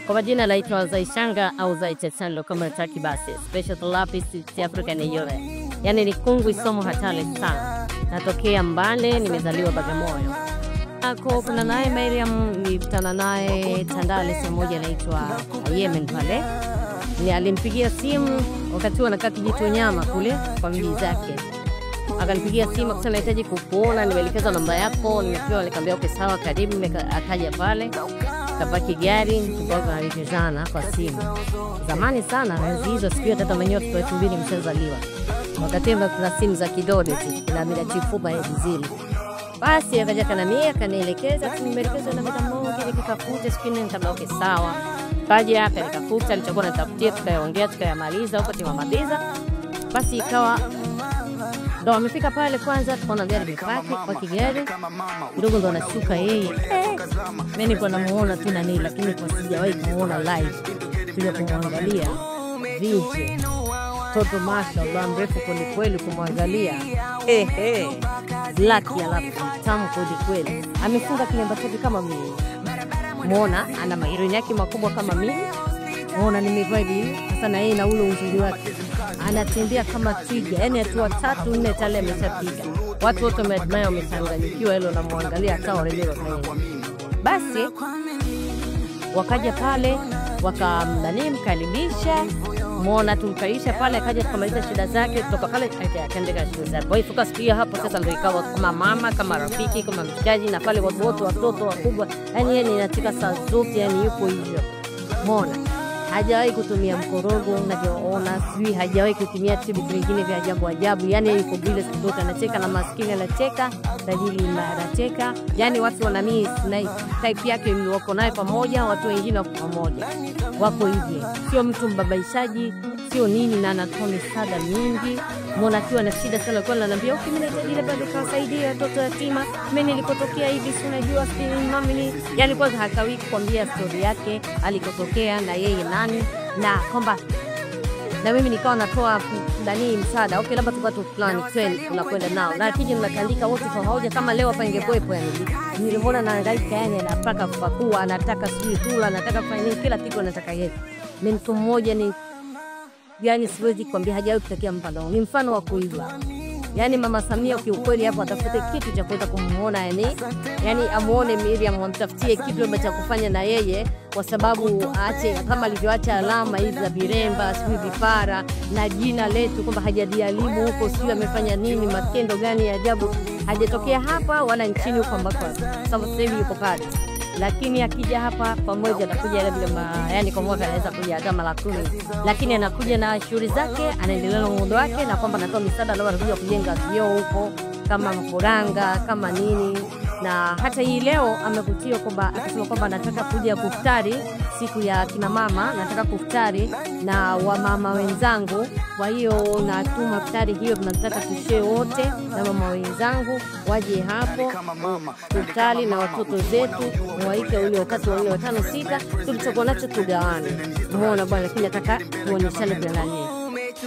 Kwa majina naitwa Zaishanga au Zaichesando kama nataki basi. Special therapist Africa ni yule. Yaani ni kungwi somo hatari sana. Natokea Mbale, nimezaliwa Bagamoyo. Ako kuna naye Miriam, nilikutana naye Tandale sehemu moja inaitwa Yemen pale. Ni alimpigia simu wakati huo anakaa Kijitonyama kule kwa mji zake. Akanipigia simu akasema nahitaji kukuona, nimeelekeza namba yako, nimepewa, nikamwambia okay sawa karibu. Akaja pale. Kapaki gari, tukawa tunaelekezana kwa simu. Zamani sana, enzi hizo sijui hata mwenyewe watoto 2000 mshazaliwa. Wakati huo kuna simu za kidole tu, na mila chifuba hizi zile. Basi akaja kanamia, akanielekeza, nimeelekezwa na mita moja, nikikakuta siku nne, nikamwambia okay sawa. Kaja akanitafuta, nilichokuwa natafutia, tukaongea, tukayamaliza huko tumemaliza. Basi ikawa ndo amefika pale kwanza, tukaona gari limepaki kwa kigari. Ndugu ndo anashuka yeye. Mimi nilikuwa namuona tu nani, lakini kwa sijawahi kumuona live. Kuja kumwangalia vije. Toto mashallah mrefu kweli kweli kumwangalia. Black alafu tamu kweli kweli. Amefunga kilemba chake kama mimi. Muona ana maironi yake makubwa kama mimi. Muona nimevaa hivi sasa na yeye na ule uzuri wake. Anatembea kama twiga, yani hatua 3 4 tale ameshapiga. Watu wote wameadmire, wamechanganyikiwa hilo na muangalia hata wale wafanya. Basi wakaja pale wakamkaribisha, muona tumkaisha pale, akaja tukamaliza shida zake, kutoka pale akaendelea shida zake. Kwa hiyo focus pia hapo sasa ndio ikawa kama mama, kama rafiki, kama mshikaji, na pale watu wote, watoto wakubwa, yani yeye ni katika saa zote, yani yupo hivyo. Muona hajawahi kutumia mkorogo unavyoona, sijui hajawahi kutumia vitu vingine vya ajabu ajabu. Yani yuko bila siku zote anacheka na maskini anacheka, tajiri anacheka. Yani watu wanamii na type yake wako naye pamoja, watu wengine wako pamoja. Wako hivi. Sio mtu mbabaishaji, sio nini, na anatoa misaada mingi. Muona akiwa na shida sana kwa ananiambia okay mimi nahitaji labda nikawasaidia watoto yatima. Mimi nilikotokea hivi si unajua si mama ni. Yani kwanza hakawi kukwambia story yake alikotokea na yeye nani, na kwamba na mimi nikawa natoa ndani msaada. Okay labda tupate fulani twende tunakwenda nao. Na akija mnatandika wote kwa hoja kama leo hapa ingekuepo yani. Nilimuona anahangaika yani anataka kupakua, anataka sijui kula, anataka kufanya nini, kila kitu anataka yeye. Mimi mtu mmoja ni yani siwezi kuambia hajawahi kutakia mfano. Ni mfano wa kuigwa. Yani Mama Samia kiukweli hapo atafute kitu cha kuweza kumuona yani amuone Miriam, amtafutie kitu cha kufanya na yeye, kwa sababu aache kama alivyoacha alama hizi za viremba, sijui vipara na jina letu kwamba hajadialimu huko, sijui amefanya nini, matendo gani ya ajabu, hajatokea hapa wala nchini huko ambako sasa hivi yuko pale. Lakini akija hapa pamoja atakuja labda yani kwa mwaka anaweza kuja hata mara 10, lakini anakuja na shughuli zake, anaendelea na muda wake, na kwamba anatoa misaada, labda anakuja kujenga vyoo huko kama Mkuranga kama nini. Na hata hii leo amekutio kwamba akasema kwamba anataka kuja kuftari siku ya kina mama, nataka kuftari na wamama wenzangu. Kwa hiyo natuma ftari hiyo, tunataka tushare wote na mama wenzangu waje hapo kuftari na watoto zetu, waike ule wakati wa 4 5 6 tulichokuwa nacho tugawane. Muona bwana, lakini nataka tuonyeshane bila nani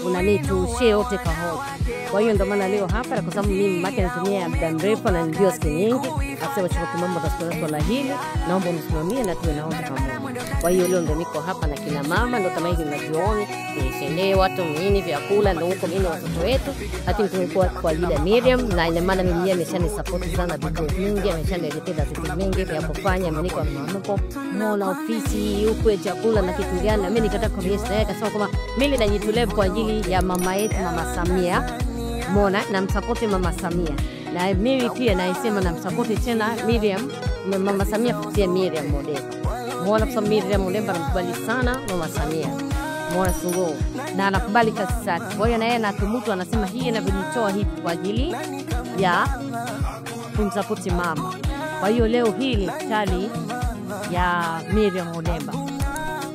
unani tushare wote pamoja. Kwa hiyo ndio maana leo hapa, kwa sababu mimi mama natumia muda mrefu na ndio siku nyingi, akasema chukua mambo tasikuwa swala hili, naomba unisimamie na tuwe naomba pamoja. Kwa hiyo leo ndio niko hapa na kina mama, ndio kama hivi mnajioni, ni watu nini vyakula ndio huko mimi na watoto wetu, lakini tumekuwa kwa ajili ya Miriam, na ina maana mimi ameshanisupport sana vitu vingi, ameshanielekeza vitu vingi vya kufanya, amenipa mwamko, naona ofisi huko chakula na kitu gani, na mimi nikataka kuonyesha yeye, akasema kwamba mimi najitolea kwa ajili ya mama yetu Mama Samia. Mona na msupport Mama Samia, na mimi pia naisema na msupport tena Miriam, Mama Samia kupitia Miriam Odemba. Mona kwa Miriam Odemba anamkubali sana Mama Samia. Mona Suluhu na anakubali kazi zake. Kwa hiyo na yeye anatumutu anasema hii inavyojitoa hivi kwa ajili ya kumsupport mama. Kwa hiyo leo hii ni iftari ya Miriam Odemba.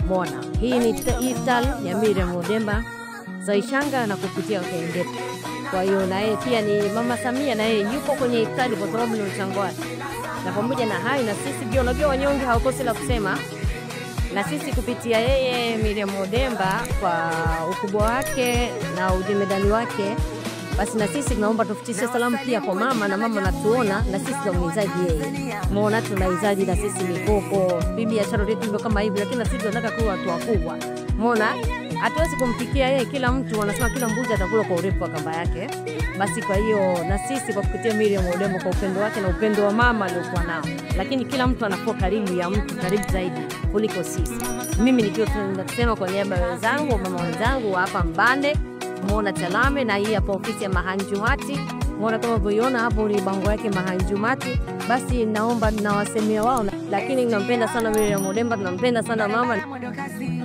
Mona hii ni iftari ya Miriam Odemba Zaishanga na kupitia Kengepe. Kwa hiyo na yeye pia ni Mama Samia, na yeye yuko kwenye iftari kwa sababu ni mchango wake. Na pamoja na hayo na sisi pia unajua wanyonge hawakosi la kusema. Na sisi kupitia yeye Miriam Odemba kwa ukubwa wake na ujemedani wake, Basi na sisi tunaomba tufikishe salamu pia kwa mama, na mama natuona na sisi tunamhitaji yeye. Muona tunahitaji na sisi mikopo, biashara yetu ndio kama hivi, lakini na sisi tunataka kuwa watu wakubwa. Muona hatuwezi kumfikia yeye, kila mtu anasema kila mbuzi atakula kwa urefu wa kamba yake. Basi kwa hiyo na sisi kwa kupitia Miriam Odemba kwa upendo wake na upendo wa mama aliokuwa nao, lakini kila mtu anakuwa karibu ya mtu karibu zaidi kuliko sisi. Mimi nikiwa tunasema kwa niaba ya wenzangu, mama wenzangu wa hapa Mbande, muona Chalame, na hii hapa ofisi ya Mahanjumati. Muona kama unavyoiona hapo ni bango yake Mahanjumati. Basi naomba nawasemea wao, lakini nampenda sana Miriam Odemba, tunampenda sana mama. Mwendo kasi.